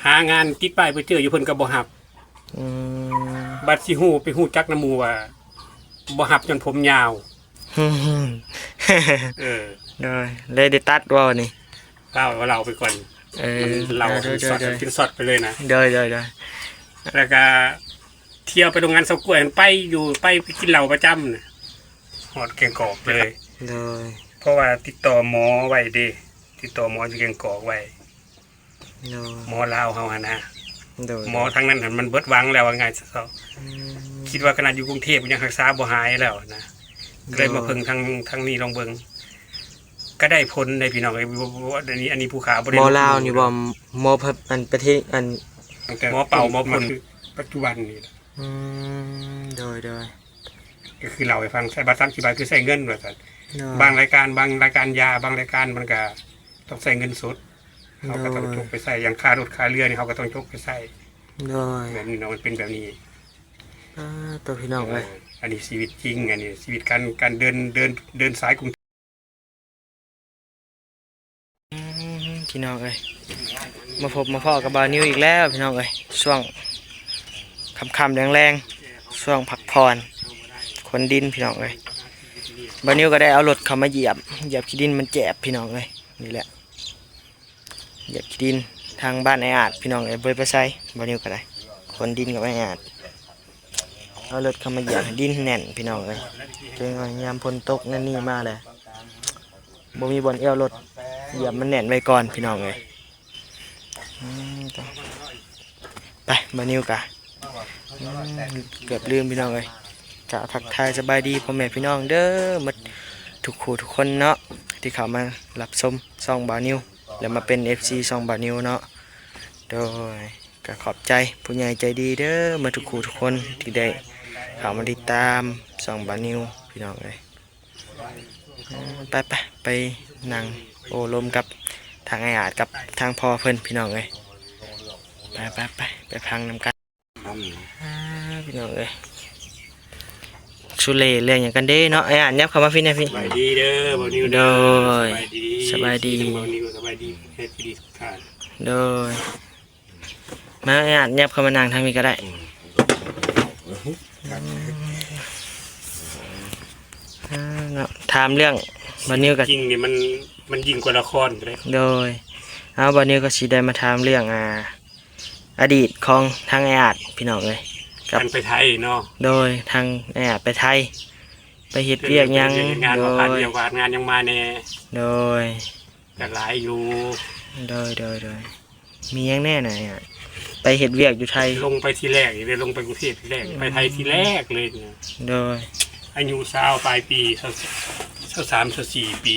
ຫາງານຕິດປ້າຍໄປເຈີຢູ່ ເພິ່ນກໍບໍ່ຮັບ. ອືມ ບັດຊິຮູ້ ໄປຮູ້ຈັກນຳໝູ່ວ່າບໍ່ຮັບຍ້ອນຜົມຍາວ. ເອີ ໂດຍ ເລີຍໄດ້ຕັດເວົ້ານີ້ ເລົ່າ ເລົ່າໄປກ່ອນ. ເອີ ມັນເລົ່າ ໂດຍ ເປັນຊັອດ ໂດຍ ເປັນຊັອດໄປເລີຍນະ. ໂດຍ ໂດຍ ໂດຍ ແລ້ວກະທ່ຽວໄປໂຮງງານເຊົາກ້ວຍ ໄປຢູ່ ໄປ ໄປກິນເຫຼົ້າປະຈຳນະ ຮອດແກ້ງກອກເລີຍ. ໂດຍ ເພາະວ່າຕິດຕໍ່ໝໍໄວ້ເດ້ ຕິດຕໍ່ໝໍຢູ່ແກ້ງກອກໄວ້. ໂດຍ ໝໍລາວເຮົາຫັ້ນນະ. ໂດຍ ໝໍທາງນັ້ນຫັ້ນມັນເບິດຫວັງແລ້ວ ວ່າງ່າຍຊະເຊາະ. ອືມ ຄິດວ່າຂະໜາດຢູ່ກຸງເທບຍັງຮັກສາບໍ່ຫາຍແລ້ວນະ ກໍເລີຍມາເພິ່ງທາງ ໂດຍ ທາງນີ້ລອງເບິ່ງ. ກໍໄດ້ຜົນເດ້ພີ່ນ້ອງເອີຍ. ບໍ່ ບໍ່ ອັນນີ້ ອັນນີ້ຜູ້ຂ້າບໍ່ໄດ້ ໝໍລາວນີ້ບໍ່? ໝໍ ອັນປະເທດ ອັນ ໝໍເປົ່າ ໝໍພຸ້ນ ປັດຈຸບັນນີ້. ອືມ ໂດຍ ໂດຍ ກໍຄືເລົ່າໃຫ້ຟັງ ໃຊ້ບັດສາມສິບບາດ ຄືໃຊ້ເງິນວ່າຊັ້ນ. ໂດຍ ບາງລາຍການ ບາງລາຍການຢາ ບາງລາຍການມັນກໍຕ້ອງໃຊ້ເງິນສົດ. ເຮົາກໍຕ້ອງ ໂດຍ ຈົກໄປໃຊ້ ຢ່າງຄ່າລົດຄ່າເຮືອນີ້ ເຮົາກໍຕ້ອງຈົກໄປໃຊ້. ໂດຍ ແບບນີ້ເນາະ ມັນເປັນແບບນີ້. ອາ ໂຕ ພີ່ນ້ອງເອີຍ ເອີ ອັນນີ້ຊີວິດຈິງ ອັນນີ້ຊີວິດການ ການເດີນ ເດີນ ເດີນສາຍກຸງ ອືມ ພີ່ນ້ອງເອີຍ ມາພົບມາພໍ້ກັບບ່າວນິວອີກແລ້ວ ພີ່ນ້ອງເອີຍ. ຊ່ວງຄ່ຳໆ ແລງໆ ຊ່ວງພັກຜ່ອນ ຂົນດິນ ພີ່ນ້ອງເອີຍ. ບ່າວນິວກໍໄດ້ເອົາລົດເຂົ້າມາຢຽບ ຢຽບຂີ້ດິນມັນແຈບ ພີ່ນ້ອງເອີຍ. ນີ້ແຫຼະ ຢຽບຂີ້ດິນທາງບ້ານອ້າຍອາດ ພີ່ນ້ອງເອີຍ. ບໍ່ໄດ້ໄປໃສ ບ່າວນິວກໍໄດ້ ຂົນດິນກັບອ້າຍອາດ ເອົາລົດເຂົ້າມາຢຽບໃຫ້ດິນແໜ້ນ ພີ່ນ້ອງເອີຍ. ເຖິງວ່າຍາມຝົນຕົກແນວນີ້ມາແລ້ວ ບໍ່ມີບ່ອນແອວລົດ ຢຽບມັນແໜ້ນໄວ້ກ່ອນ ພີ່ນ້ອງເອີຍ. ອືມ ໄປ ບ່າວນິວກະ ອືມ ເກືອບລືມ ພີ່ນ້ອງເອີຍ ກ່າວທັກທາຍສະບາຍດີພໍ່ແມ່ພີ່ນ້ອງເດີ ໝົດທຸກຄູ່ທຸກຄົນເນາະ ທີ່ເຂົ້າມາຮັບຊົມຊ່ອງບ່າວນິວ ແລະ ມາເປັນເອັຟຊີຊ່ອງບ່າວນິວເນາະ. ໂດຍ ກໍຂອບໃຈຜູ້ໃຫຍ່ໃຈດີເດີ ໝົດທຸກຄູ່ທຸກຄົນທີ່ໄດ້ເຂົ້າມາຕິດຕາມຊ່ອງບ່າວນິວ ພີ່ນ້ອງເອີຍ. ເອີ ໄປໆ ໄປນັ່ງໂອ້ລົມກັບທາງອ້າຍອາດກັບທາງພໍ່ເພິ່ນ ພີ່ນ້ອງເອີຍ. ໄປໆໆ ໄປຟັງນຳກັນ ອາ ພີ່ນ້ອງເອີຍ. ສຸເລເລື່ອງຫຍັງກັນເດ້ເນາະ? ອ້າຍອາດ ຫຍັບເຂົ້າມາພີ້ແດ່ພີ້. ສະບາຍດີເດີ ບ່າວນິວເດີ. ໂດຍ ສະບາຍດີ ສະບາຍດີ ທັງບ່າວນິວ ສະບາຍດີ ເອັຟຊີທຸກທ່ານ. ໂດຍ ມາ ອາດຫຍັບເຂົ້າມານັ່ງທາງນີ້ກໍໄດ້. ອືມ ອືມ ເນາະ ຖາມເລື່ອງບ່າວນິວກໍ ຈິງນີ້ມັນ ມັນຍິ່ງກວ່າລະຄອນເດ້. ໂດຍ ເອົາ ບ່າວນິວກໍຊິໄດ້ມາຖາມເລື່ອງ ອ່າ ອະດີດຂອງທາງອ້າຍອາດ ພີ່ນ້ອງເອີຍ ກັບ ການໄປໄທເນາະ. ໂດຍ ທາງອ້າຍອາດໄປໄທ ໄປເຮັດວຽກຫຍັງ? ເຮັດວຽກເຮັດງານ ໂດຍ ມາຜ່ານວຽກຜ່ານງານຫຍັງມາແດ່? ໂດຍ ກໍຫຼາຍຢູ່. ໂດຍ ໂດຍ ໂດຍ ມີຫຍັງແດ່ນະ ໄປເຮັດວຽກຢູ່ໄທ? ລົງໄປທີແລກນີ້ເດ້ ລົງໄປກຸງເທບທີແລກ ອືມ ໄປໄທທີແລກເລີຍ. ໂດຍ ອາຍຸຊາວປາຍປີ ຊາວ ຊາວສາມ ຊາວສີ່ປີ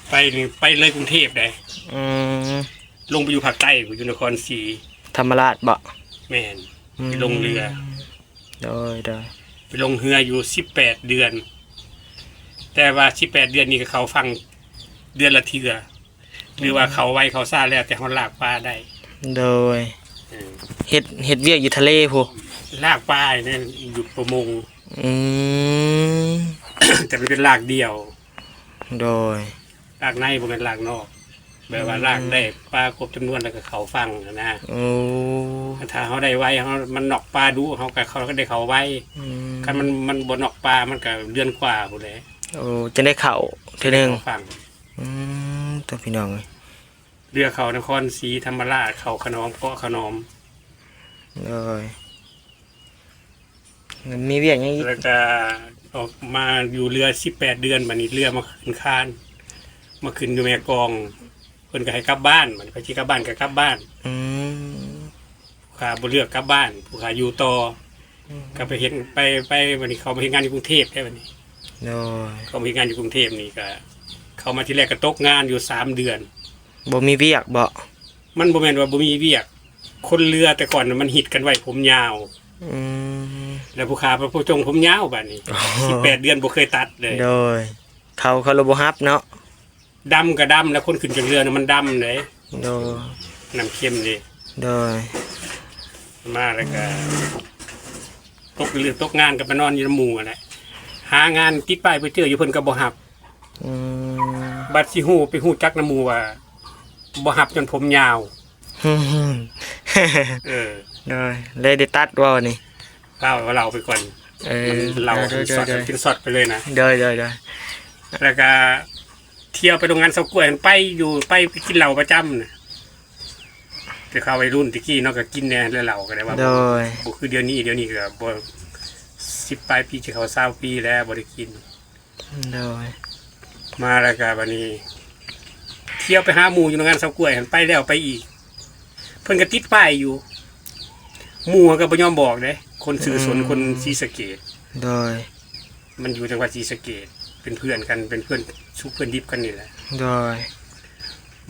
ໄປນີ້ ໄປເລີຍກຸງເທບໄດ໋. ອືມ ລົງໄປຢູ່ພາກໃຕ້ພຸ້ນ ຢູ່ນະຄອນສີທຳມະລາດບໍ? ແມ່ນ ອືມ ໄປລົງເຮືອ. ໂດຍ ໂດຍ ໄປລົງເຮືອຢູ່ສິບແປດເດືອນ ແຕ່ວ່າສິບແປດເດືອນນີ້ກໍເຂົ້າຝັ່ງເດືອນລະເທື່ອ ຫຼືວ່າເຂົ້າໄວເຂົ້າຊ້າ ແລ້ວແຕ່ເຮົາລາກປາໄດ້. ໂດຍ ເອີ ເຮັດ ເຮັດວຽກຢູ່ທະເລພຸ້ນ ລາກປາໃນ ຢູ່ປະມົງ. ອືມ ແຕ່ມັນເປັນລາກດຽວ. ໂດຍ ລາກໃນ ບໍ່ແມ່ນລາກນອກ ແບບວ່າ ອືມ ລາກໄດ້ປາຄົບຈຳນວນແລ້ວກໍເຂົ້າຝັ່ງຫັ້ນນະ. ໂອ້ ຖ້າເຮົາໄດ້ໄວ ເຮົາ ມັນນອກປາດຸ ເຮົາກໍ ເຮົາກໍໄດ້ເຂົ້າໄວ. ອືມ ຄັນມັນ ມັນບໍ່ນອກປາ ມັນກໍເດືອນກວ່າພຸ້ນແຫຼະ. ໂອ້ ຈັ່ງໄດ້ເຂົ້າເທື່ອໜຶ່ງ ເຂົ້າຝັ່ງ. ອືມ ໂຕ ພີ່ນ້ອງເອີຍ ເຮືອເຂົ້ານະຄອນສີທຳມະລາດ ເຂົ້າຂະໜອມ ເກາະຂະໜອມ. ໂດຍ ມີວຽກຫຍັງອີກ? ແລ້ວກະອອກມາຢູ່ເຮືອສິບແປດເດືອນ ບາດນີ້ເຮືອມາຂຶ້ນຄານ ມາຂຶ້ນຢູ່ແມ່ກອງ ເພິ່ນກໍໃຫ້ກັບບ້ານ. ບາດນີ້ໃຜຊິກັບບ້ານກໍກັບບ້ານ. ອືມ ຜູ້ຂ້າບໍ່ເລືອກກັບບ້ານ ຜູ້ຂ້າຢູ່ຕໍ່. ອືມ ກໍໄປເຮັດ ໄປ ໄປ ບາດນີ້ເຂົາມາເຮັດງານຢູ່ກຸງເທບໄດ໋. ບາດນີ້ ໂດຍ ເຂົາມາເຮັດງານຢູ່ກຸງເທບນີ້ ກໍເຂົ້າມາທີແລກກໍຕົກງານຢູ່ສາມເດືອນ. ບໍ່ມີວຽກບໍ? ມັນບໍ່ແມ່ນວ່າບໍ່ມີວຽກ ຄົນເຮືອແຕ່ກ່ອນມັນຮິດກັນໄວ້ຜົມຍາວ. ອືມ ແລ້ວຜູ້ຂ້າໄປຜູ້ຈົ່ງຜົມຍາວ ບາດນີ້ ໂອ້ ສິບແປດເດືອນບໍ່ເຄີຍຕັດເລີຍ. ໂດຍ ເຂົາ ເຂົາລະບໍ່ຮັບເນາະ. ດຳກໍດຳ ແລ້ວຄົນຂຶ້ນຈາກເຮືອນະມັນດຳເດ້. ໂດຍ ນ້ຳເຄັມເດ້. ໂດຍ ມາແລ້ວກໍຕົກເຮືອ ຕົກງານກໍໄປນອນຢູ່ນຳໝູ່ຫັ້ນແຫຼະ ຫາງານຕິດປ້າຍໄປເຈີຢູ່ ເພິ່ນກໍບໍ່ຮັບ. ອືມ ບັດຊິຮູ້ ໄປຮູ້ຈັກນຳໝູ່ວ່າບໍ່ຮັບຍ້ອນຜົມຍາວ. ເອີ ໂດຍ ເລີຍໄດ້ຕັດເວົ້ານີ້ ເລົ່າ ເລົ່າໄປກ່ອນ ເອີ ມັນເລົ່າ ໂດຍ ເປັນຊັອດ ໂດຍ ເປັນຊັອດໄປເລີຍນະ ໂດຍ ໂດຍ ໂດຍ ແລ້ວກະ ທ່ຽວໄປໂຮງງານເຊົາກ້ວຍ ໄປຢູ່ ໄປ ໄປກິນເຫຼົ້າປະຈຳນະ ແຕ່ເຂົາໄວລຸ້ນແຕ່ກີ້ເນາະ ກໍກິນແດ່ ແລ້ວເຫຼົ້າກໍໄດ້ວ່າ ໂດຍ ບໍ່ຄືດຽວນີ້ ດຽວນີ້ກໍບໍ່ ສິບປາຍປີ ຈະເຂົ້າຊາວປີແລ້ວ ບໍ່ໄດ້ກິນ ໂດຍ ມາແລ້ວກໍບາດນີ້ ທ່ຽວໄປຫາໝູ່ຢູ່ໂຮງງານເຊົາກ້ວຍຫັ້ນ ໄປແລ້ວໄປອີກ ເພິ່ນກໍຕິດປ້າຍຢູ່ ໝູ່ເຂົາກໍບໍ່ຍອມບອກເດ້ ຄົນຊື່ຊົນ ອືມ ຄົນສີສະເກດ ໂດຍ ມັນຢູ່ຈັງຫວັດສີສະເກດ ເປັນເພື່ອນກັນ ເປັນເພື່ອນສຸກເພື່ອນດິບກັນນີ້ແຫຼະ ໂດຍ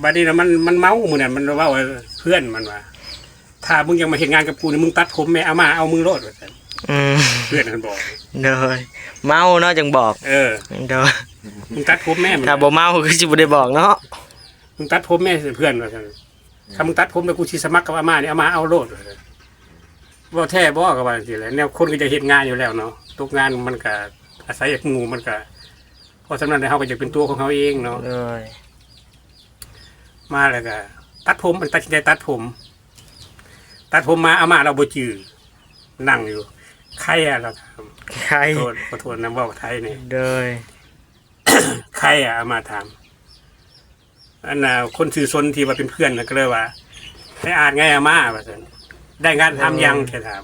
ບາດນີ້ນະ ມັນ ມັນເມົາມື້ນັ້ນ ມັນເວົ້າໃຫ້ເພື່ອນມັນວ່າ ຖ້າມຶງຢາກມາເຮັດງານກັບກູນີ້ ມຶງຕັດຜົມແມ່ ອາມ່າເອົາມຶງໂລດ ວ່າຊັ້ນ ອືມ ເພື່ອນມັນບອກ ໂດຍ ເມົາເນາະ ຈັ່ງບອກ ເອີ ໂດຍ ມຶງຕັດຜົມແມ່ ຖ້າບໍ່ເມົາຄືຊິບໍ່ໄດ້ບອກເນາະ ມຶງຕັດຜົມແມ່ ເພື່ອນວ່າຊັ້ນ ຖ້າມຶງຕັດຜົມແລ້ວ ກູຊິສະໝັກກັບອາມ່ານີ້ ອາມ່າເອົາໂລດ ເວົ້າແທ້ບໍ່ ກໍວ່າຈັ່ງຊີ້ແຫຼະ ແນວຄົນກໍຢາກເຮັດງານຢູ່ແລ້ວເນາະ ຕົກງານມັນກໍອາໄສຫູ ມັນກໍ ເພາະສຳນັ້ນແລ້ວ ເຮົາກໍຢາກເປັນຕົວຂອງເຮົາເອງເນາະ ໂດຍ ມາແລ້ວກໍຕັດຜົມ ມັນຕັດສິນໃຈຕັດຜົມ ຕັດຜົມມາ ອາມ່າລາວບໍ່ຈື່ ນັ່ງຢູ່ ໃຄອະ ລາວຖາມ ໃຄ ໂທດ ຂໍໂທດນຳ ເວົ້າໄທນີ້ ໂດຍ ໃຄອະ ອາມ່າຖາມ ອັນນ່າ ຄົນຊື່ຊົນທີ່ວ່າເປັນເພື່ອນນະ ກໍເລີຍວ່າ ໄດ້ອາດໄງອາມ່າ ວ່າຊັ້ນ ໄດ້ງານທຳຍັງ ເອີ ແຄ່ຖາມ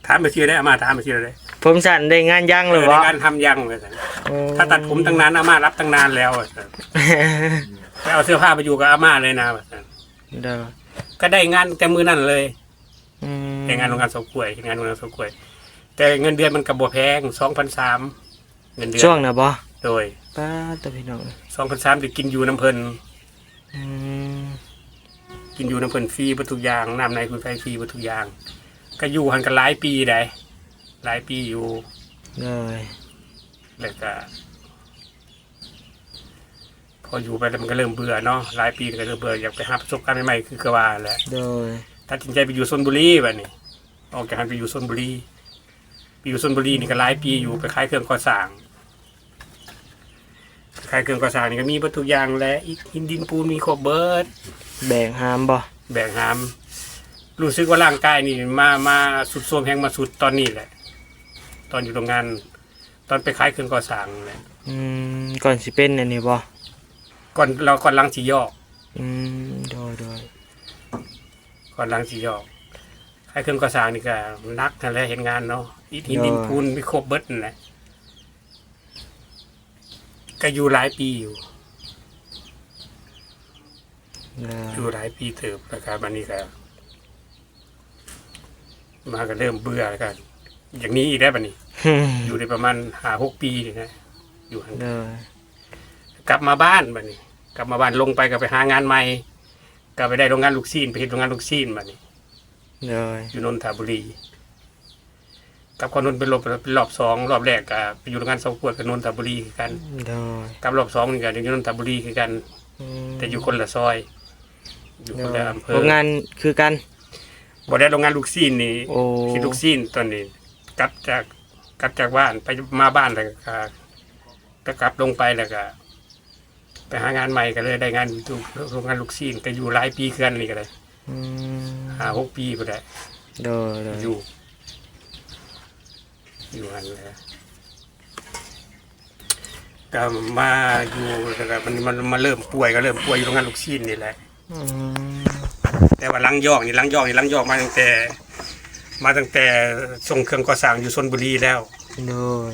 ຖາມໄປຊີ້ໄດ້ ອາມ່າຖາມໄປຊີ້ໄດ້ ຜົມສັ້ນໄດ້ງານຍັງ ເອີ ຫຼືບໍ່ ໄດ້ງານທຳຍັງ ວ່າຊັ້ນ ໂອ້ ຖ້າຕັດຜົມຕັ້ງນານ ອາມ່າລັບຕັ້ງນານແລ້ວ ວ່າຊັ້ນ ໄປເອົາເສື້ອຜ້າໄປຢູ່ກັບອາມ່າເລີຍນະ ວ່າຊັ້ນ ໂດຍ ກໍໄດ້ງານແຕ່ມື້ນັ້ນເລີຍ ອືມ ເຮັດງານໂຮງງານເຊົາກ້ວຍ ເຮັດງານໂຮງງານເຊົາກ້ວຍ ແຕ່ເງິນເດືອນມັນກໍບໍ່ແພງ ສອງພັນສາມ ເງິນເດືອນ ຊ່ວງນະບໍ່ ໂດຍ ປາດໂທ້ ພີ່ນ້ອງເອີຍ ສອງພັນສາມ ໄດ້ກິນຢູ່ນຳເພິ່ນ ອືມ ກິນຢູ່ນຳເພິ່ນຟຣີເບິດທຸກຢ່າງ ນ້ຳໃນໄຟຟຣີເບິດທຸກຢ່າງ ກໍຢູ່ຫັ້ນກໍຫຼາຍປີໃດ ຫຼາຍປີຢູ່ ໂດຍ ແລ້ວກໍ ພໍຢູ່ໄປແລ້ວມັນກໍເລີ່ມເບື່ອເນາະ ຫຼາຍປີກໍເລີ່ມເບື່ອ ຢາກໄປຫາປະສົບການໃໝ່ໆ ຄື ຄືວ່າແຫຼະ ໂດຍ ຕັດສິນໃຈໄປຢູ່ຊົນບຸລີບາດນີ້ ອອກຈາກຫັ້ນໄປຢູ່ຊົນບຸລີ ໄປຢູ່ຊົນບຸລີນີ້ກໍຫຼາຍປີຢູ່ ໄປຂາຍເຄື່ອງກໍ່ສ້າງ ໄປຂາຍເຄື່ອງກໍ່ສ້າງນີ້ກໍມີເບິດທຸກຢ່າງແຫຼະ ອິດ ຫີນ ດິນ ປູນ ມີຄົບເບິດ ແບກຫາມບໍ່ ແບກຫາມ ຮູ້ສຶກວ່າຮ່າງກາຍນີ້ມາ ມາຊຸດໂຊມແຮງ ມາຊຸດຕອນນີ້ແຫຼະ ຕອນຢູ່ໂຮງງານ ຕອນໄປຂາຍເຄື່ອງກໍ່ສ້າງແຫຼະ ອືມ ກ່ອນຊິເປັນອັນນີ້ບໍ່ ກ່ອນ ລາວກ່ອນຫຼັງຊິຢອກ ອືມ ໂດຍ ໂດຍ ກ່ອນຫຼັງຊິຢອກ ຂາຍເຄື່ອງກໍ່ສ້າງນີ້ກໍໜັກຫັ້ນແຫຼະ ເຮັດງານເນາະ ອິດ ຫີນ ໂດຍ ດິນ ປູນ ມີຄົບເບິດຫັ້ນແຫຼະ ກໍຢູ່ຫຼາຍປີຢູ່ ໂດຍ ຢູ່ຫຼາຍປີເຕີບ ແລ້ວກໍບາດນີ້ກໍ ມາກໍເລີ່ມເບື່ອ ແລ້ວກໍຢາກໜີອີກແລ້ວບາດນີ້ ຢູ່ໄດ້ປະມານຫ້າຫົກປີນີ້ນະ ຢູ່ຫັ້ນ ໂດຍ ກັບມາບ້ານບາດນີ້ ກັບມາບ້ານ ລົງໄປກໍໄປຫາງານໃໝ່ ກໍໄປໄດ້ໂຮງງານລູກຊີ້ນ ໄປເຮັດໂຮງງານລູກຊີ້ນບາດນີ້ ໂດຍ ຢູ່ນົນທະບູລີ ກັບເຂົ້ານົນເປັນລອບ ເປັນລອບສອງ ລອບແລກກໍໄປຢູ່ໂຮງງານເຊົາກ້ວຍກັບນົນທະບູລີຄືກັນ ໂດຍ ກັບລອບສອງນີ້ກໍໄດ້ຢູ່ນົນທະບູລີຄືກັນ ອືມ ແຕ່ຢູ່ຄົນລະຊອຍ ຢູ່ຄົນລະອຳເພີ ໂດຍ ໂຮງງານຄືກັນ ບໍ່ໄດ້ໂຮງງານລູກຊີ້ນນີ້ ໂອ້ ເຮັດລູກຊີ້ນຕອນນີ້ ກັບຈາກ ກັບຈາກບ້ານໄປມາບ້ານແລ້ວກໍ ກໍກັບລົງໄປແລ້ວກໍ ໄປຫາງານໃໝ່ ກໍເລີຍໄດ້ງານຢູ່ໂຮງງານລູກຊີ້ນ ກໍຢູ່ຫຼາຍປີຄືກັນນີ້ກໍໄດ້ ອືມ ຫ້າຫົກປີພຸ້ນແຫຼະ ໂດຍ ໂດຍ ຢູ່ ຢູ່ຫັ້ນແຫຼະ ກໍມາຢູ່ ແລ້ວກໍມັນ ມັນມາເລີ່ມປ່ວຍ ກໍເລີ່ມປ່ວຍຢູ່ໂຮງງານລູກຊີ້ນນີ້ແຫຼະ ອືມ ແຕ່ວ່າຫຼັງຢອກນີ້ ຫຼັງຢອກນີ້ ຫຼັງຢອກມາຕັ້ງແຕ່ ມາຕັ້ງແຕ່ສົ່ງເຄື່ອງກໍ່ສ້າງຢູ່ຊົນບຸລີແລ້ວ ໂດຍ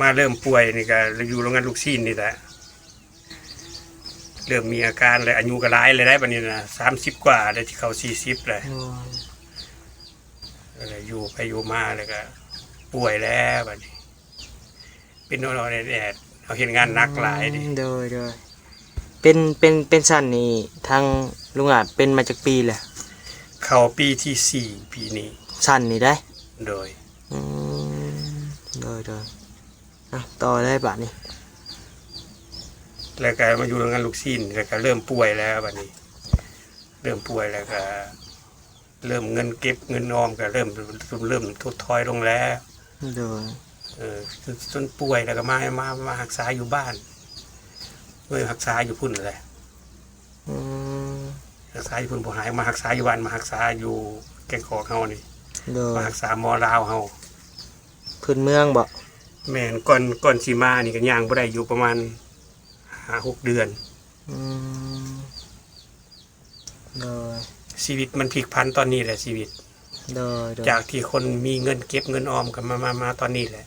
ມາເລີ່ມປ່ວຍນີ້ກໍຢູ່ໂຮງງານລູກຊີ້ນນີ້ແຫຼະ ເລີ່ມມີອາການແລ້ວ ອາຍຸກໍຫຼາຍແລ້ວໄດ໋ ບັດນີ້ນະ ສາມສິບກວ່າແລ້ວ ຊິເຂົ້າສີ່ສິບແລ້ວ ໂດຍ ເອີ ຢູ່ໄປຢູ່ມາແລ້ວກໍປ່ວຍແລ້ວບັດນີ້ ເປັນນອນໆແອດໆ ເຮົາເຮັດງານໜັກຫຼາຍເດ້ ອືມ ໂດຍ ໂດຍ ເປັນ ເປັນ ເປັນຊັ້ນນີ້ ທາງລຸງອາດເປັນມາຈັກປີແລ້ວ? ເຂົ້າປີທີສີ່ປີນີ້ ຊັ້ນນີ້ໄດ໋ ໂດຍ ອືມ ໂດຍ ໂດຍ ອ່ະ ຕໍ່ເລີຍບາດນີ້ ແລ້ວກໍມາຢູ່ໂຮງງານລູກຊີ້ນ ແລ້ວກໍເລີ່ມປ່ວຍແລ້ວບາດນີ້ ເລີ່ມປ່ວຍແລ້ວກໍເລີ່ມເງິນເກັບເງິນອອມກໍເລີ່ມ ເລີ່ມທົດຖອຍລົງແລ້ວ ໂດຍ ເອີ ຈົນ ຈົນປ່ວຍແລ້ວກໍມາ ມາ ມາຮັກສາຢູ່ບ້ານ ເອີ ຮັກສາຢູ່ພຸ້ນແຫຼະ ອືມ ຮັກສາຢູ່ພຸ້ນບໍ່ຫາຍ ມາຮັກສາຢູ່ບ້ານ ມາຮັກສາຢູ່ແກ້ງກອກເຮົານີ້ ໂດຍ ມາຮັກສາໝໍລາວເຮົາ ພື້ນເມືອງບໍ? ແມ່ນ ກ່ອນ ກ່ອນຊິມານີ້ກໍຍ່າງບໍ່ໄດ້ຢູ່ປະມານຫ້າຫົກເດືອນ. ອືມ ໂດຍ ຊີວິດມັນພລິກຜັນຕອນນີ້ແຫຼະ ຊີວິດ ໂດຍ ໂດຍ ຈາກທີ່ຄົນມີເງິນເກັບເງິນອອມ ກໍມາ ມາ ມາຕອນນີ້ແຫຼະ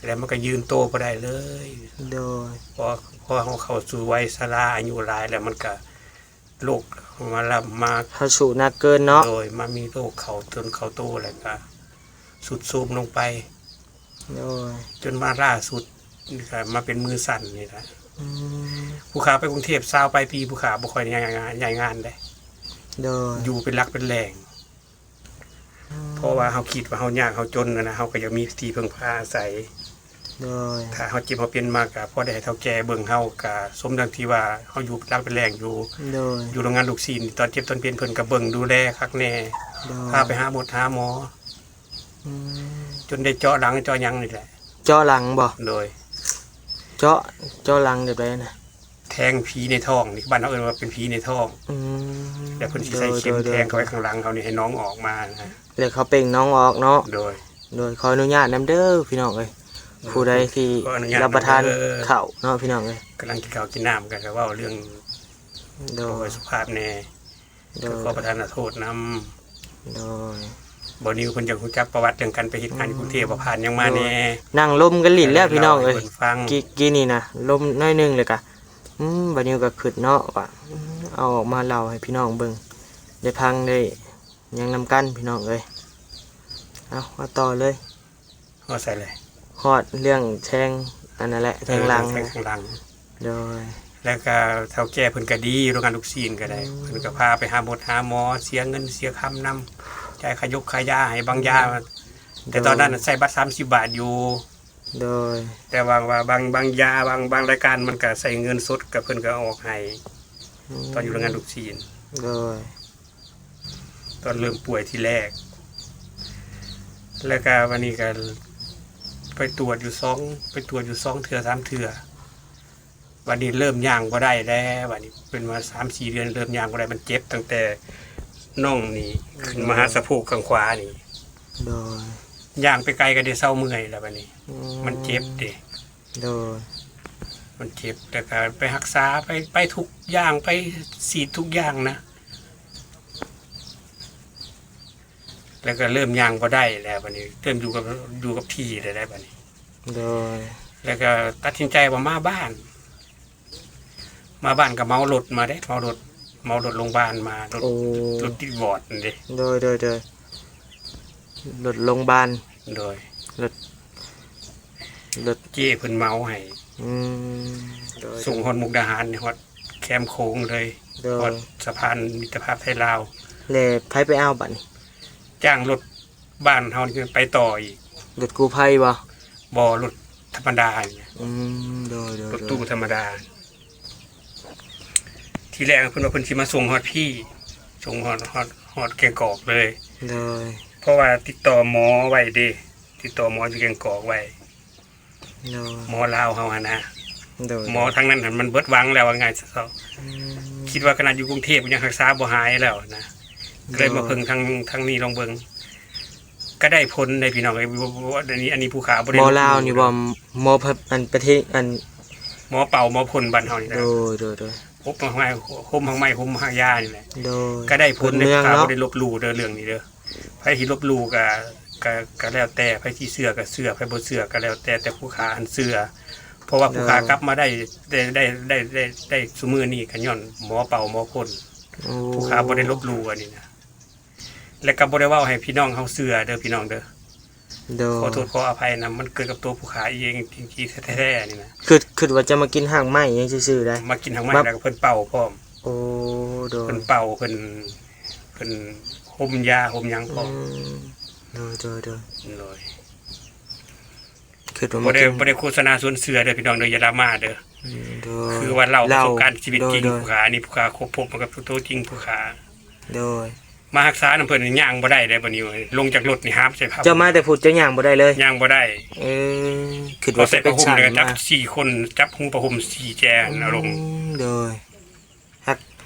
ແລ້ວມັນກໍຢືນໂຕບໍ່ໄດ້ເລີຍ ໂດຍ ພໍ ພໍເຮົາເຂົ້າສູ່ໄວຊະລາອາຍຸຫຼາຍແລ້ວ ມັນກໍ ໂລກມາລະ ມາ ເຮົາສູ້ໜັກເກີນເນາະ ໂດຍ ມາມີໂລກເຂົ້າຕົນເຂົ້າໂຕ ແລ້ວກໍຊຸດໂຊມລົງໄປ ໂດຍ ຈົນມາລ່າສຸດນີ້ກໍມາເປັນມືສັ່ນນີ້ລະ ອືມ ຜູ້ຂ້າໄປກຸງເທບຊາວປາຍປີ ຜູ້ຂ້າບໍ່ຄ່ອຍຍ້າຍງານ ຍ້າຍງານເດ້ ໂດຍ ຢູ່ເປັນຫຼັກເປັນແຫຼ່ງ ອືມ ເພາະວ່າເຮົາຄິດວ່າເຮົາຍາກເຮົາຈົນຫັ້ນນະ ເຮົາກໍຢາກມີທີ່ເພິ່ງພາອາໄສ ໂດຍ ຖ້າເຮົາເຈັບເຮົາເປັນມາກະພໍໄດ້ໃຫ້ເຖົ້າແກ່ເບິ່ງເຮົາ ກະສົມດັ່ງທີ່ວ່າເຮົາຢູ່ເປັນຫຼັກເປັນແຫຼ່ງຢູ່ ໂດຍ ຢູ່ໂຮງງານລູກຊີ້ນ ຕອນເຈັບຕອນເປັນເພິ່ນກະເບິ່ງດູແລຄັກແນ່ ໂດຍ ພາໄປຫາໝົດຫາໝໍ ອືມ ຈົນໄດ້ເຈາະຫຼັງເຈາະຫຍັງນີ້ແຫຼະ ເຈາະຫຼັງບໍ? ໂດຍ ເຈາະ ເຈາະຫຼັງແບບໃດນະ? ແທງຜີໃນທ້ອງນີ້ ບ້ານເຮົາເອີ້ນວ່າເປັນຜີໃນທ້ອງ ອືມ ແລ້ວເພິ່ນຊິໃສ່ເຂັມແທງເຂົ້າໄປຂ້າງຫຼັງເຮົານີ້ ໃຫ້ໜອງອອກມານະ ແລ້ວເຂົາເປັ່ງໜອງອອກເນາະ ໂດຍ ໂດຍ ຂໍອະນຸຍາດນຳເດີພີ່ນ້ອງເອີຍ ເອີ ຜູ້ໃດທີ່ ຂໍອະນຸຍາດ ຮັບປະທານ ນຳເດີ ເຂົ້າເນາະພີ່ນ້ອງເອີຍ ກຳລັງກິນເຂົ້າກິນນ້ຳກັນ ກໍເວົ້າເລື່ອງ ໂດຍ ບໍ່ສຸພາບແດ່ ໂດຍ ກໍຂໍປະທານໂທດນຳ ໂດຍ ບ່າວນິວເພິ່ນຢາກຮູ້ຈັກປະຫວັດເລື່ອງການໄປເຮັດງານຢູ່ກຸງເທບ ວ່າຜ່ານຫຍັງມາແດ່ ໂດຍ ນັ່ງລົມກັນຫຼິ້ນແລ້ວພີ່ນ້ອງເອີຍ ເລົ່າໃຫ້ເພິ່ນຟັງ ກີ້ ກີ້ນີ້ນະ ລົມໜ້ອຍໜຶ່ງ ແລ້ວກະ ອືມ ບ່າວນິວກໍຄຶດເນາະວ່າ ອືມ ເອົາອອກມາເລົ່າໃຫ້ພີ່ນ້ອງເບິ່ງ ໄດ້ຟັງໄດ້ ຫຍັງນຳກັນພີ່ນ້ອງເອີຍ ເອົາ ມາຕໍ່ເລີຍ ຮອດໃສເລີຍ? ຮອດເລື່ອງແທງອັນນັ້ນແຫຼະ ເອີ ແທງຫຼັງ ແທງຂ້າງຫຼັງ ໂດຍ ແລ້ວກໍເຖົ້າແກ່ເພິ່ນກໍດີ ຢູ່ໂຮງງານລູກຊີ້ນກໍໄດ້ ອືມ ເພິ່ນກໍພາໄປຫາໝົດຫາໝໍ ເສຍເງິນເສຍຄຳນຳ ຈ່າຍຄ່າຢົກຄ່າຢາໃຫ້ບາງຢາ ໂດຍ ແຕ່ຕອນນັ້ນໃຊ້ບັດສາມສິບບາດຢູ່ ໂດຍ ແຕ່ວ່າ ວ່າບາງ ບາງຢາ ບາງ ບາງລາຍການມັນກໍໃຊ້ເງິນສົດ ກໍເພິ່ນກໍອອກໃຫ້ ອືມ ຕອນຢູ່ໂຮງງານລູກຊີ້ນ ໂດຍ ຕອນເລີ່ມປ່ວຍທີແລກ ແລ້ວກະບາດນີ້ກະໄປຕວດຢູ່ສອງ ໄປຕວດຢູ່ສອງເທື່ອສາມເທື່ອ ບາດນີ້ເລີ່ມຍ່າງບໍ່ໄດ້ແລ້ວ ບາດນີ້ເປັນມາສາມສີ່ເດືອນ ເລີ່ມຍ່າງບໍ່ໄດ້ ມັນເຈັບຕັ້ງແຕ່ໜ່ອງນີ້ ໂດຍ ຂຶ້ນມາຫາສະໂພກຂ້າງຂວານີ້ ໂດຍ ຍ່າງໄປໄກກໍໄດ້ເຊົາເມື່ອຍແລ້ວ ບາດນີ້ ອືມ ມັນເຈັບເດ້ ໂດຍ ມັນເຈັບ ແລ້ວກໍໄປຮັກສາ ໄປ ໄປທຸກຢ່າງ ໄປສີດທຸກຢ່າງນະ ແລ້ວກໍເລີ່ມຍ່າງບໍ່ໄດ້ແລ້ວ ບາດນີ້ເລີ່ມຢູ່ກັບ ຢູ່ກັບທີ່ແລ້ວ ບາດນີ້ ໂດຍ ແລ້ວກໍຕັດສິນໃຈວ່າມາບ້ານ ມາບ້ານກໍເມົາລົດມາເດ້ ເມົາລົດ ເມົາລົດໂລງບານມາ ລົດ ໂອ້ ລົດຕິດວອດນັ້ນເດ້ ໂດຍ ໂດຍ ໂດຍ ລົດໂລງບານ ໂດຍ ລົດ ລົດ ເຈ້ເພິ່ນເມົາໃຫ້ ອືມ ໂດຍ ສົ່ງຮອດມຸກດາຫານ ຮອດແຄມໂຂງເລີຍ ໂດຍ ຮອດສະພານມິດຕະພາບໄທລາວ ແລ້ວໃຜໄປເອົາບາດນີ້? ຈ້າງລົດບ້ານເຮົານີ້ໄປຕໍ່ອີກ ລົດກູ້ໄພບໍ່? ບໍ່ ລົດທຳມະດານີ້ນະ ອືມ ໂດຍ ໂດຍ ລົດຕູ້ທຳມະດາ ທີແລກເພິ່ນວ່າເພິ່ນຊິມາສົ່ງຮອດພີ້ ສົ່ງຮອດ ຮອດ ຮອດແກ້ງກອກເລີຍ ໂດຍ ເພາະວ່າຕິດຕໍ່ໝໍໄວ້ເດ້ ຕິດຕໍ່ໝໍຢູ່ແກ້ງກອກໄວ້ ໂດຍ ໝໍລາວເຮົາຫັ້ນນະ ໂດຍ ໝໍທາງນັ້ນຫັ້ນມັນເບິດຫວັງແລ້ວ ວ່າງ່າຍຊະເຊາະ ອືມ ຄິດວ່າຂະໜາດຢູ່ກຸງເທບຍັງຮັກສາບໍ່ຫາຍແລ້ວນະ ໂດຍ ກໍເລີຍມາເພິ່ງທາງ ທາງນີ້ລອງເບິ່ງ ກໍໄດ້ຜົນເດ້ພີ່ນ້ອງເອີຍ ບໍ່ ບໍ່ ອັນນີ້ ອັນນີ້ຜູ້ຂ້າບໍ່ໄດ້ ໝໍລາວນີ້ບໍ່ ໝໍ ອັນປະເທດ ອັນ ໝໍເປົ່າໝໍພົ່ນບ້ານເຮົານີ້ນະ ໂດຍ ໂດຍ ໂດຍ ຫົມຮາກໄມ້ ຫົມຮາກໄມ້ ຫົມຮາກຢານີ້ແຫຼະ ໂດຍ ກໍໄດ້ຜົນເດ້ ຜູ້ຂ້າບໍ່ໄດ້ລົບຫຼູ່ເດີ ເລື່ອງນີ້ເດີ ໃຜຊິລົບຫຼູ່ກໍ ກໍ ກໍແລ້ວແຕ່ ໃຜຊິເຊື່ອກໍເຊື່ອ ໃຜບໍ່ເຊື່ອກໍແລ້ວແຕ່ ແຕ່ຜູ້ຂ້າຫັ້ນເຊື່ອ ເພາະວ່າຜູ້ຂ້າ ໂດຍ ກັບມາໄດ້ ໄດ້ ໄດ້ ໄດ້ ໄດ້ ໄດ້ຊຸມື້ນີ້ກໍຍ້ອນໝໍເປົ່າໝໍພົ່ນ ໂອ້ ຜູ້ຂ້າບໍ່ໄດ້ລົບຫຼູ່ອັນນີ້ນະ ແລະກໍບໍ່ໄດ້ເວົ້າໃຫ້ພີ່ນ້ອງເຮົາເຊື່ອເດີພີ່ນ້ອງເດີ ໂດຍ ຂໍໂທດຂໍອະໄພນຳ ມັນເກີດກັບຕົວຜູ້ຂ້າເອງຈິງໆແທ້ໆນີ້ນະ ຄິດ ຄິດວ່າຈະມາກິນຮາກໄມ້ຫຍັງຊື່ໆໄດ໋ ມາກິນຮາກໄມ້ ມາ ແລ້ວກໍເພິ່ນເປົ່າພ້ອມ ໂອ້ ໂດຍ ເພິ່ນເປົ່າ ເພິ່ນ ເພິ່ນຫົມຢາຫົມຫຍັງພ້ອມ ອືມ ໂດຍ ໂດຍ ໂດຍ ໂດຍ ຄິດວ່າບໍ່ໄດ້ ບໍ່ໄດ້ໂຄສະນາຊວນເຊື່ອເດີພີ່ນ້ອງເດີ ຢ່າດຣາມາເດີ ອືມ ໂດຍ ຄືວ່າເລົ່າປະສົບການຊີວິດຈິງ ໂດຍ ໂດຍ ຜູ້ຂ້າ ອັນນີ້ຜູ້ຂ້າຄົບພົບມາກັບຕົວຈິງຜູ້ຂ້າ ໂດຍ ມາຮັກສານຳເພິ່ນນີ້ຍ່າງບໍ່ໄດ້ເດ້ ບັດນີ້ເອີຍ ລົງຈາກລົດນີ້ຫາບໃສ່ຜ້າ ເຈົ້າມາແຕ່ພຸ້ນເຈົ້າຍ່າງບໍ່ໄດ້ເລີຍ ຍ່າງບໍ່ໄດ້ ເອີ ຄິດວ່າຈະເປັນສັນ ຈັບສີ່ຄົນ ຈັບຫຸງຜ້າຫົ່ມສີ່ແຈນ ອືມ ເອົາລົງ ໂດຍ ຫາກ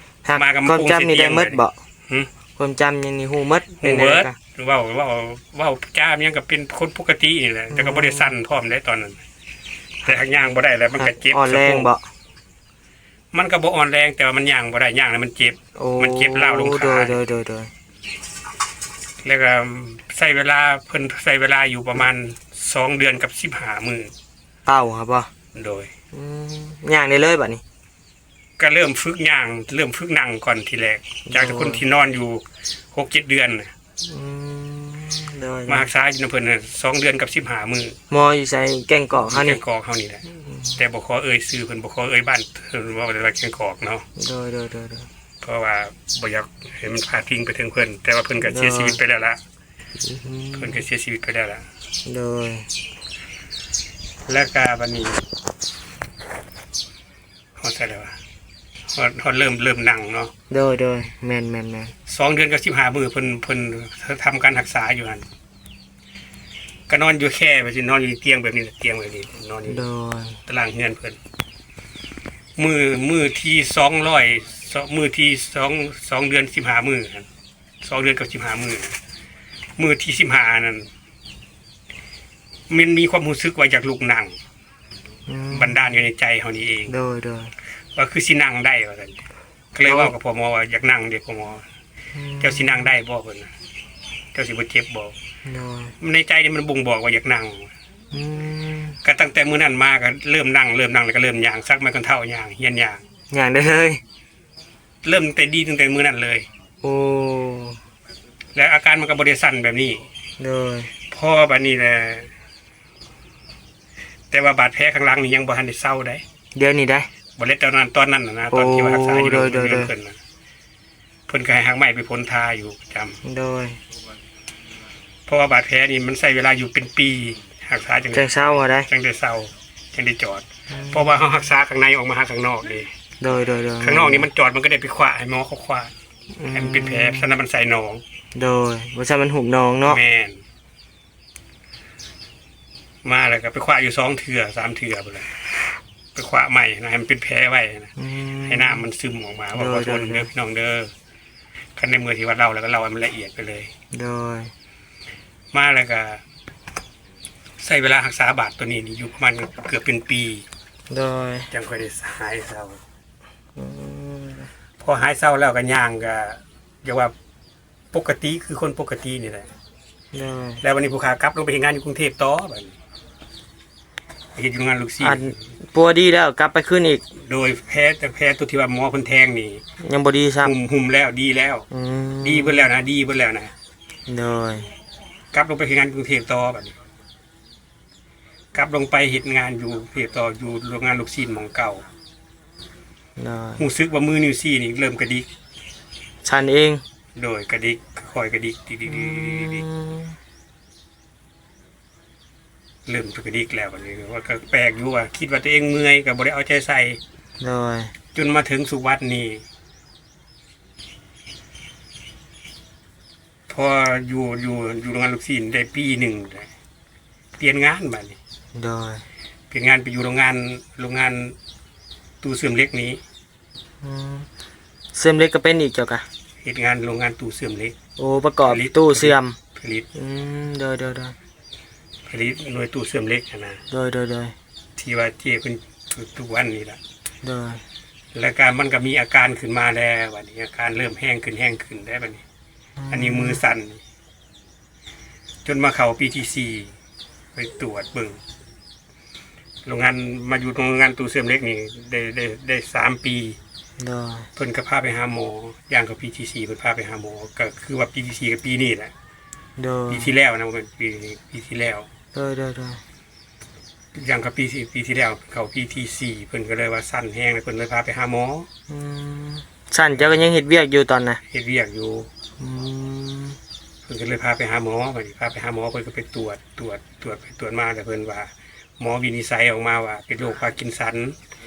ຫາກ ມາກັບ ຄວາມຈຳນີ້ໄດ້ໝົດບໍ່? ຫຶ? ຄວາມຈຳຫຍັງນີ້ຮູ້ໝົດ ຮູ້ເບິດ ແນວໃດກໍ ເວົ້າ ເວົ້າ ເວົ້າຈາຫຍັງກໍເປັນຄົນປົກກະຕິນີ້ແຫຼະ ອືມ ແຕ່ກໍບໍ່ໄດ້ສັ່ນພ້ອມໃດຕອນນັ້ນ ແຕ່ຫາກຍ່າງບໍ່ໄດ້ແລ້ວ ມັນກໍເຈັບ ອ່ອນແຮງບໍ່? ສະໂພກ ມັນກໍບໍ່ອ່ອນແຮງ ແຕ່ວ່າມັນຍ່າງບໍ່ໄດ້ ຍ່າງແລ້ວມັນເຈັບ ໂອ້ ມັນເຈັບລ້າວລົງຂາ ໂດຍ ໂດຍ ໂດຍ ໂດຍ ແລ້ວກໍໃຊ້ເວລາ ເພິ່ນໃຊ້ເວລາຢູ່ປະມານສອງເດືອນກັບສິບຫ້າມື້ ເປົ່າຫັ້ນບໍ່? ໂດຍ ອືມ ຍ່າງໄດ້ເລີຍບັດນີ້? ກໍເລີ່ມຝຶກຍ່າງ ເລີ່ມຝຶກນັ່ງກ່ອນທີແລກ ຈາກ ໂດຍ ຄົນທີ່ນອນຢູ່ຫົກເຈັດເດືອນນະ ອືມ ໂດຍ ມາຮັກສາຢູ່ນຳເພິ່ນນະ ສອງເດືອນກັບສິບຫ້າມື້ ໝໍຢູ່ໃສ? ແກ້ງກອກເຮົານີ້ ແກ້ງກອກເຮົານີ້ແຫຼະ ອືມ ແຕ່ບໍ່ຂໍເອີ່ຍຊື່ເພິ່ນ ບໍ່ຂໍເອີ່ຍບ້ານ ເພິ່ນເວົ້າແຕ່ວ່າແກ້ງກອກເນາະ ໂດຍ ໂດຍ ໂດຍ ໂດຍ ເພາະວ່າບໍ່ຢາກໃຫ້ມັນພາດພິງໄປເຖິງເພິ່ນ ແຕ່ວ່າເພິ່ນກໍ ໂດຍ ເສຍຊີວິດໄປແລ້ວລະ ອືມ ເພິ່ນກໍເສຍຊີວິດໄປແລ້ວລະ ໂດຍ ແລ້ວກໍບັດນີ້ ຮອດໃສແລ້ວວະ? ຮອດ ຮອດເລີ່ມ ເລີ່ມນັ່ງເນາະ ໂດຍ ໂດຍ ແມ່ນ ແມ່ນ ແມ່ນ ສອງເດືອນກັບສິບຫ້າມື້ ເພິ່ນ ເພິ່ນທຳການຮັກສາຢູ່ຫັ້ນ ກໍນອນຢູ່ແຄ ແບບນີ້ ນອນຢູ່ຕຽງແບບນີ້ ຕຽງແບບນີ້ ນອນຢູ່ ໂດຍ ຕາລາງເຮືອນເພິ່ນ ມື້ ມື້ທີສອງຮ້ອຍ ມື້ທີສອງ ສອງເດືອນສິບຫ້າມື້ຫັ້ນ ສອງເດືອນກັບສິບຫ້າມື້ ມື້ທີສິບຫ້ານັ້ນ ມັນມີຄວາມຮູ້ສຶກວ່າຢາກລຸກນັ່ງ ອືມ ບັນດານຢູ່ໃນໃຈເຮົານີ້ເອງ ໂດຍ ໂດຍ ວ່າຄືຊິນັ່ງໄດ້ວ່າຊັ້ນ ກໍເລີຍເວົ້າກັບພໍ່ໝໍວ່າ ຢາກນັ່ງເດ້ພໍ່ໝໍ ອືມ ເຈົ້າຊິນັ່ງໄດ້ບໍ່? ເພິ່ນວ່າ ເຈົ້າຊິບໍ່ເຈັບບໍ່? ໂດຍ ໃນໃຈນີ້ມັນບົ່ງບອກວ່າຢາກນັ່ງ ອືມ ກໍຕັ້ງແຕ່ມື້ນັ້ນມາກໍເລີ່ມນັ່ງ ເລີ່ມນັ່ງແລ້ວກໍເລີ່ມຍ່າງ ຊັກໄມ້ກົນເທົ້າຍ່າງ ຮຽນຍ່າງ ຍ່າງໄດ້ເລີຍ ເລີ່ມແຕ່ດີຕັ້ງແຕ່ມື້ນັ້ນເລີຍ ໂອ້ ແລ້ວອາການມັນກໍບໍ່ໄດ້ສັ່ນແບບນີ້ ໂດຍ ພໍບາດນີ້ແຫຼະ ແຕ່ວ່າບາດແຜຂ້າງຫຼັງນີ້ຍັງບໍ່ທັນໄດ້ເຊົາໃດ ດຽວນີ້ໃດ ບໍ່ແລ້ວຕອນນັ້ນ ຕອນນັ້ນນະ ໂອ້ ຕອນທີ່ວ່າຮັກສາຢູ່ ໂດຍ ໂດຍ ໂດຍ ເພິ່ນນະ ເພິ່ນກໍໃຫ້ຮາກໄມ້ໄປພົນທາຢູ່ປະຈຳ ໂດຍ ເພາະວ່າບາດແຜນີ້ມັນໃຊ້ເວລາຢູ່ເປັນປີ ຮັກສາຈັ່ງ ຈັ່ງເຊົາຫັ້ນໃດ ຈັ່ງໄດ້ເຊົາ ຈັ່ງໄດ້ຈອດ ອືມ ເພາະວ່າເຮົາຮັກສາຂ້າງໃນອອກມາຫາຂ້າງນອກເດ້ ໂດຍ ໂດຍ ໂດຍ ຂ້າງນອກນີ້ມັນຈອດ ມັນກໍໄດ້ໄປຂວາໃຫ້ໝໍເຂົາຂວາ ອືມ ໃຫ້ມັນເປັນແຜ ສະນັ້ນມັນໃສ່ໜອງ ໂດຍ ບໍ່ຊັ້ນມັນຫຸບໜອງເນາະ ແມ່ນ ມາແລ້ວກໍໄປຂວາຢູ່ສອງເທື່ອສາມເທື່ອພຸ້ນແຫຼະ ໄປຂວາໃໝ່ນະ ໃຫ້ມັນເປັນແຜໄວ້ນະ ອືມ ໃຫ້ນ້ຳມັນຊຶມອອກມາ ໂດຍ ຂໍໂທດເດີ ໂດຍ ພີ່ນ້ອງເດີ ຄັນໃນເມື່ອທີ່ວ່າເລົ່າແລ້ວກໍເລົ່າໃຫ້ມັນລະອຽດໄປເລີຍ ໂດຍ ມາແລ້ວກໍໃຊ້ເວລາຮັກສາບາດໂຕນີ້ນີ້ຢູ່ປະມານເກືອບເປັນປີ ໂດຍ ຈັ່ງຄ່ອຍໄດ້ຫາຍເຊົາ ອືມ ພໍຫາຍເຊົາແລ້ວກໍຍ່າງກໍ ຢາກວ່າປົກກະຕິ ຄືຄົນປົກກະຕິນີ້ແຫຼະ ໂດຍ ແລ້ວບັດນີ້ຜູ້ຂ້າກັບລົງໄປເຮັດງານຢູ່ກຸງເທບຕໍ່ ບັດນີ້ ເຮັດຢູ່ໂຮງງານລູກຊີ້ນ ອັນປົວດີແລ້ວກັບໄປຄືນອີກ ໂດຍ ແຜ ແຕ່ແຜຕົວທີ່ວ່າໝໍເພິ່ນແທງນີ້ ຍັງບໍ່ດີຊ້ຳ ຫຸ້ມ ຫຸ້ມແລ້ວ ດີແລ້ວ ອືມ ດີເບິດແລ້ວນະ ດີເບິດແລ້ວນະ ໂດຍ ກັບລົງໄປເຮັດງານຢູ່ກຸງເທບຕໍ່ ບັດນີ້ ກັບລົງໄປເຮັດງານຢູ່ເພດຕໍ່ ຢູ່ໂຮງງານລູກຊີ້ນໝ່ອງເກົ່າ ໂດຍ ຮູ້ສຶກວ່າມືນິ້ວຊີ້ນີ້ເລີ່ມກະດິກ ສັ່ນເອງ ໂດຍ ກະດິກ ຄ່ອຍກະດິກ ດິກໆໆໆ ອືມ ເລີ່ມກະດິກແລ້ວ ບັດນີ້ວ່າກໍແປກຢູ່ ວ່າຄິດວ່າຕົວເອງເມື່ອຍ ກໍບໍ່ໄດ້ເອົາໃຈໃສ່ ໂດຍ ຈົນມາເຖິງທຸກວັນນີ້ ພໍຢູ່ ຢູ່ ຢູ່ໂຮງງານລູກຊີ້ນໄດ້ປີໜຶ່ງແລ້ວ ປ່ຽນງານບາດນີ້ ໂດຍ ປ່ຽນງານໄປຢູ່ໂຮງງານ ໂຮງງານຕູ້ເຊື່ອມເຫຼັກນີ້ ອືມ ເຊື່ອມເຫຼັກກໍເປັນອີກ ເຈົ້າກະ ເຮັດງານໂຮງງານຕູ້ເຊື່ອມເຫຼັກ ໂອ້ ປະກອບຕູ້ເຊື່ອມ ຜະລິດ ອືມ ໂດຍ ໂດຍ ໂດຍ ຜະລິດໜ່ວຍຕູ້ເຊື່ອມເຫຼັກຫັ້ນນະ ໂດຍ ໂດຍ ໂດຍ ທີ່ວ່າເຈ້ເພິ່ນທຸກວັນນີ້ລະ ໂດຍ ແລ້ວກະມັນກະມີອາການຂຶ້ນມາແລ້ວ ບັດນີ້ອາການເລີ່ມແຮງຂຶ້ນ ແຮງຂຶ້ນແລ້ວບັດນີ້ ອືມ ອັນນີ້ມືສັ່ນ ຈົນມາເຂົ້າປີທີສີ່ ໄປຕວດເບິ່ງ ໂຮງງານ ມາຢູ່ໂຮງງານຕູ້ເຊື່ອມເຫຼັກນີ້ໄດ້ ໄດ້ ໄດ້ສາມປີ ໂດຍ ເພິ່ນກໍພາໄປຫາໝໍ ຢ່າງເຂົ້າປີທີສີ່ ເພິ່ນພາໄປຫາໝໍ ກໍຄືວ່າປີທີສີ່ ກໍປີນີ້ແຫຼະ ໂດຍ ປີທີ່ແລ້ວນະ ບໍ່ແມ່ນປີນີ້ ປີທີ່ແລ້ວ ໂດຍ ໂດຍ ໂດຍ ຢ່າງເຂົ້າປີ ປີທີ່ແລ້ວ ເຂົ້າປີທີສີ່ ເພິ່ນກໍເລີຍວ່າສັ່ນແຮງ ເພິ່ນເລີຍພາໄປຫາໝໍ ອືມ ຊັ້ນເຈົ້າກໍຍັງເຮັດວຽກຢູ່ຕອນນະ? ເຮັດວຽກຢູ່ ອືມ ເພິ່ນກໍເລີຍພາໄປຫາໝໍ ບັດນີ້ພາໄປຫາໝໍ ເພິ່ນກໍໄປຕວດ ຕວດ ຕວດໄປຕວດມາ ແລ້ວເພິ່ນວ່າ ໝໍວິນິດໄສອອກມາວ່າເປັນໂລກພາກກິນສັນ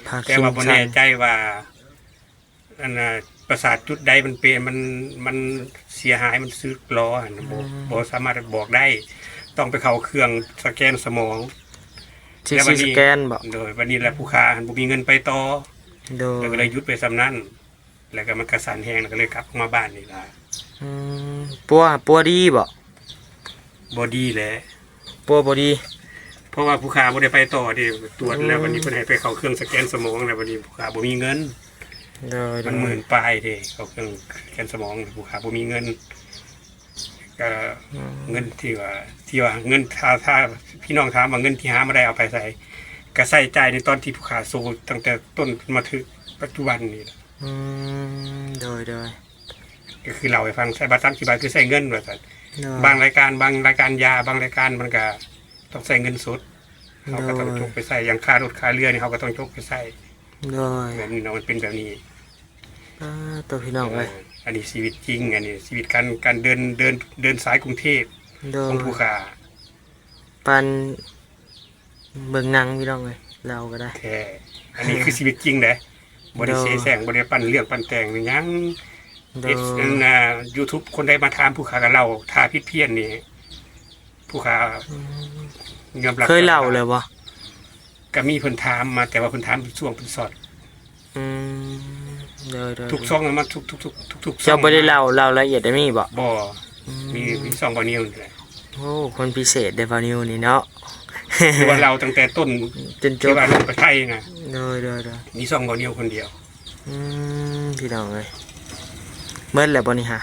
ພາກກິນສັນ ແຕ່ວ່າບໍ່ແນ່ໃຈວ່າ ອັນນ່າ ປະສາດຈຸດໃດມັນເປັນ ມັນ ມັນເສຍຫາຍ ມັນສຶກຫຼໍຫັ້ນ ບໍ່ ອືມ ບໍ່ສາມາດບອກໄດ້ ຕ້ອງໄປເຂົ້າເຄື່ອງສະແກນສະໝອງ ຊີທີສະແກນບໍ? ໂດຍ ບັດນີ້ແຫຼະ ອືມ ຜູ້ຂ້າຫັ້ນບໍ່ມີເງິນໄປຕໍ່ ໂດຍ ແລ້ວກໍເລີຍຢຸດໄປສ່ຳນັ້ນ ແລ້ວກໍມັນກໍສັ່ນແຮງ ແລ້ວກໍເລີຍກັບອອກມາບ້ານນີ້ລະ. ອືມ ປົວ ປົວດີບໍ່? ບໍ່ດີແຫຼະ ປົວບໍ່ດີ ເພາະວ່າຜູ້ຂ້າບໍ່ໄດ້ໄປຕໍ່ເດ້ ກວດແລ້ວ ອືມ ບັດນີ້ເພິ່ນໃຫ້ໄປເຂົ້າເຄື່ອງສະແກນສະໝອງ ແລ້ວບັດນີ້ຜູ້ຂ້າບໍ່ມີເງິນ. ໂດຍ ມັນໝື່ນປາຍເດ້ ເຂົ້າເຄື່ອງສະແກນສະໝອງ ຜູ້ຂ້າບໍ່ມີເງິນ ກໍ ອືມ ເງິນທີ່ວ່າ ທີ່ວ່າເງິນ ຖ້າ ຖ້າພີ່ນ້ອງຖາມວ່າເງິນທີ່ຫາມາໄດ້ເອົາໄປໃສ ກໍໃຊ້ຈ່າຍໃນຕອນທີ່ຜູ້ຂ້າໂຊ ຕັ້ງແຕ່ຕົ້ນມາເຖິງປັດຈຸບັນນີ້ລະ. ອືມ ໂດຍ ໂດຍ ກໍຄືເລົ່າໃຫ້ຟັງ ໃຊ້ບັດສາມສິບບາດຄືໃຊ້ເງິນວ່າຊັ້ນ. ໂດຍ ບາງລາຍການ ບາງລາຍການຢາ ບາງລາຍການມັນກໍຕ້ອງໃຊ້ເງິນສົດ ເຮົາກໍຕ້ອງ ໂດຍ ຈົກໄປໃຊ້ ຢ່າງຄ່າລົດຄ່າເຮືອນີ້ ເຮົາກໍຕ້ອງຈົກໄປໃຊ້. ໂດຍ ແບບນີ້ເນາະ ມັນເປັນແບບນີ້. ປາດໂຕ ພີ່ນ້ອງເອີຍ ເອີ ອັນນີ້ຊີວິດຈິງ ອັນນີ້ຊີວິດການ ການເດີນ ເດີນ ເດີນສາຍກຸງເທບ ໂດຍ ຂອງຜູ້ຂ້າ ປານເບິ່ງໜັງ ພີ່ນ້ອງເອີຍ ເລົ່າກໍໄດ້ແທ້. ອັນນີ້ຄືຊີວິດຈິງເດ້ ບໍ່ໄດ້ເສແສ້ງ ໂດຍ ບໍ່ໄດ້ປັ້ນເລື່ອງປັ້ນແຕ່ງຫຍັງ. ໂດຍ ເອັຟ ອັນ ອ່າ ຢູທູບ ຄົນໃດມາຖາມຜູ້ຂ້າກໍເລົ່າ ຖ້າຜິດພຽນນີ້ ຜູ້ຂ້າ ອືມ ຍອມຮັບ ເຄີຍເລົ່າແລ້ວບໍ່? ກໍມີເພິ່ນຖາມມາ ແຕ່ວ່າເພິ່ນຖາມເປັນຊ່ວງເປັນຊັອດ. ອືມ ໂດຍໆໆ ທຸກຊ່ອງມັນ ທຸກ ທຸກ ທຸກ ທຸກ ເຈົ້າບໍ່ໄດ້ເລົ່າ ເລົ່າລະອຽດແບບນີ້ບໍ່? ບໍ່ ອືມ ມີ ມີຊ່ອງບ່າວນິວນີ້ແຫຼະ. ໂອ້ ຄົນພິເສດເດ້ບ່າວນິວນີ້ເນາະ ຄືວ່າເລົ່າຕັ້ງແຕ່ຕົ້ນ ຈົນຈົບ ທີ່ວ່າລົງໄປໄທນະ. ໂດຍໆໆ ມີຊ່ອງບ່າວນິວຄົນດຽວ. ອືມ ພີ່ນ້ອງເອີຍ ໝົດແລ້ວບໍ່ນີ້ຫາ?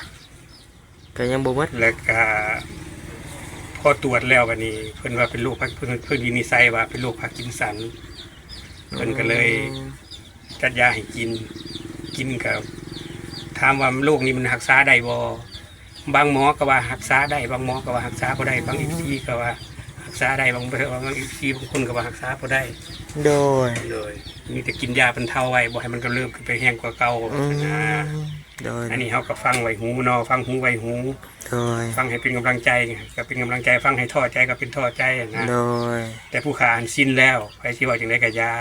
ກໍຍັງບໍ່ໝົດ ແລ້ວກໍພໍຕວດແລ້ວ ບັດນີ້ເພິ່ນວ່າເປັນໂລກພາ ເພິ່ນ ເພິ່ນວິນິດໄສວ່າເປັນໂລກພາກິນສັນ ເພິ່ນກໍເລີຍ ອືມ ຈັດຢາໃຫ້ກິນ ກິນກໍ ຖາມວ່າໂລກນີ້ມັນຮັກສາໄດ້ບໍ່? ບາງໝໍກໍວ່າຮັກສາໄດ້ ບາງໝໍກໍວ່າຮັກສາບໍ່ໄດ້ ບາງ ອືມ ເອັຟຊີກໍວ່າຮັກສາໄດ້ ບາງ ບາງເອັຟຊີບາງຄົນກໍວ່າຮັກສາບໍ່ໄດ້. ໂດຍ ໂດຍ ມີແຕ່ກິນຢາບັນເທົາໄວ້ ບໍ່ໃຫ້ມັນກຳເລີບຂຶ້ນໄປແຮງກວ່າເກົ່າ ອືມ ຊັ້ນນະ. ໂດຍ ອັນນີ້ເຮົາກໍຟັງໄວ້ຫູເນາະ ຟັງຫູໄວ້ຫູ. ໂດຍ ຟັງໃຫ້ເປັນກຳລັງໃຈກໍເປັນກຳລັງໃຈ ຟັງໃຫ້ທໍ້ໃຈກໍເປັນທໍ້ໃຈຫັ້ນນະ. ໂດຍ ແຕ່ຜູ້ຂ້າຫັ້ນຊິນແລ້ວ ໃຜຊິເວົ້າຈັ່ງໃດກໍຢ່າ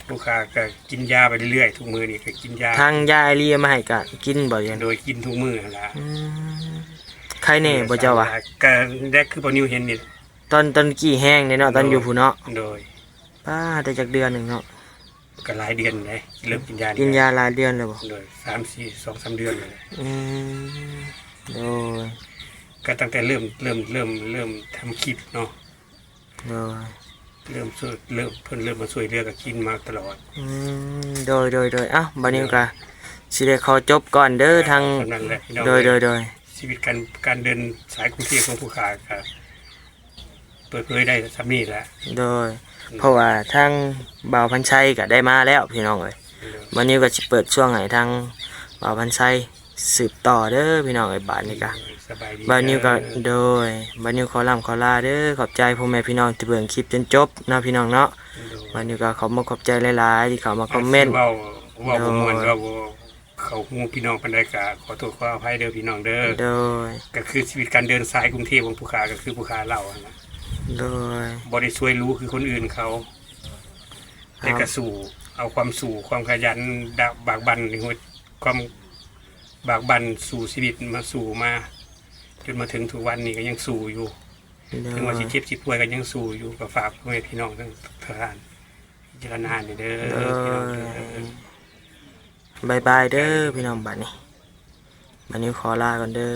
ຜູ້ຂ້າກໍກິນຢາໄປເລື້ອຍໆ ທຸກມື້ນີ້ກໍກິນຢາ ທາງຍາຍລີເອົາມາໃຫ້ກໍກິນບໍ່? ໂດຍ ກິນທຸກມື້ຫັ້ນລະ. ອືມ ໄຄແດ່ບໍ່ເຈົ້າວ່າ? ກໍໄດ້ຄືບ່າວນິວເຫັນນີ້ ຕອນ ຕອນກີ້ແຮງເດ້ເນາະ ຕອນຢູ່ພຸ້ນເນາະ. ໂດຍ ປ້າ ໄດ້ຈັກເດືອນໜຶ່ງເນາະ? ກໍຫຼາຍເດືອນເດ້ ເລີ່ມກິນຢານີ້ ກິນຢາຫຼາຍເດືອນແລ້ວບໍ່? ໂດຍ ສາມສີ່ ສອງສາມເດືອນແລ້ວ. ອືມ ໂດຍ ກໍຕັ້ງແຕ່ເລີ່ມ ເລີ່ມ ເລີ່ມ ເລີ່ມທຳຄລິບເນາະ. ໂດຍ ເລີ່ມຊ່ວຍ ເລີ່ມ ເພິ່ນເລີ່ມມາຊ່ວຍເຫຼືອກໍກິນມາຕະຫຼອດ. ອືມ ໂດຍໆໆ ເອົ້າ ບາດນີ້ກໍ ໂດຍ ຊິໄດ້ຂໍຈົບກ່ອນເດີ ອ່າ ທາງ ສ່ຳນັ້ນແຫຼະພີ່ນ້ອງ. ໂດຍໆໆ ຊີວິດການ ການເດີນສາຍກຸງເທບຂອງຜູ້ຂ້າກໍ ເປີດເຜີຍໄດ້ສ່ຳນີ້ແຫຼະ. ໂດຍ ອືມ ເພາະວ່າທາງບ່າວພັນໄຊກໍໄດ້ມາແລ້ວພີ່ນ້ອງເອີຍ. ໂດຍ ບາດນີ້ກໍຊິເປີດຊ່ວງໃຫ້ທາງບ່າວພັນໄຊສືບຕໍ່ເດີພີ່ນ້ອງເອີຍ. ບາດນີ້ກໍ ໂດຍ ສະບາຍດີ ບ່າວນິວກໍ ເດີ ໂດຍ ບ່າວນິວຂໍລ່ຳຂໍລາເດີ. ຂອບໃຈພໍ່ແມ່ພີ່ນ້ອງທີ່ເບິ່ງຄລິບຈົນຈົບເນາະພີ່ນ້ອງເນາະ. ໂດຍ ບ່າວນິວກໍຂອບມຸກຂອບໃຈຫຼາຍໆທີ່ເຂົ້າມາຄອມເມັນ. ອາດຊິເວົ້າ ເວົ້າບໍ່ມ່ວນ ໂດຍ ເວົ້າບໍ່ ເຂົ້າຫູພີ່ນ້ອງປານໃດກໍຂໍໂທດຂໍອະໄພເດີພີ່ນ້ອງເດີ. ໂດຍ ກໍຄືຊີວິດການເດີນສາຍກຸງເທບຂອງຜູ້ຂ້າ ກໍຄືຜູ້ຂ້າເລົ່າຫັ້ນນະ. ໂດຍ ບໍ່ໄດ້ສວຍຫຼູຄືຄົນອື່ນເຂົາ ແຕ່ກໍສູ້ ເອົາຄວາມສູ້ ຄວາມຂະຫຍັນ ດະ ບາກບັ່ນໃນຫົວ ຄວາມບາກບັ່ນ ສູ້ຊີວິດມາ ສູ້ມາ ຈົນມາເຖິງທຸກວັນນີ້ກໍຍັງສູ້ຢູ່. ໂດຍ ເຖິງວ່າຊິເຈັບຊິປ່ວຍກໍຍັງສູ້ຢູ່. ກໍຝາກພໍ່ແມ່ພີ່ນ້ອງທັງທຸກທ່ານພິຈາລະນາແດ່ເດີ ໂດຍ ພີ່ນ້ອງເດີ. ບາຍບາຍເດີພີ່ນ້ອງ ບາດນີ້ ບາດນີ້ຂໍລາກ່ອນເດີ.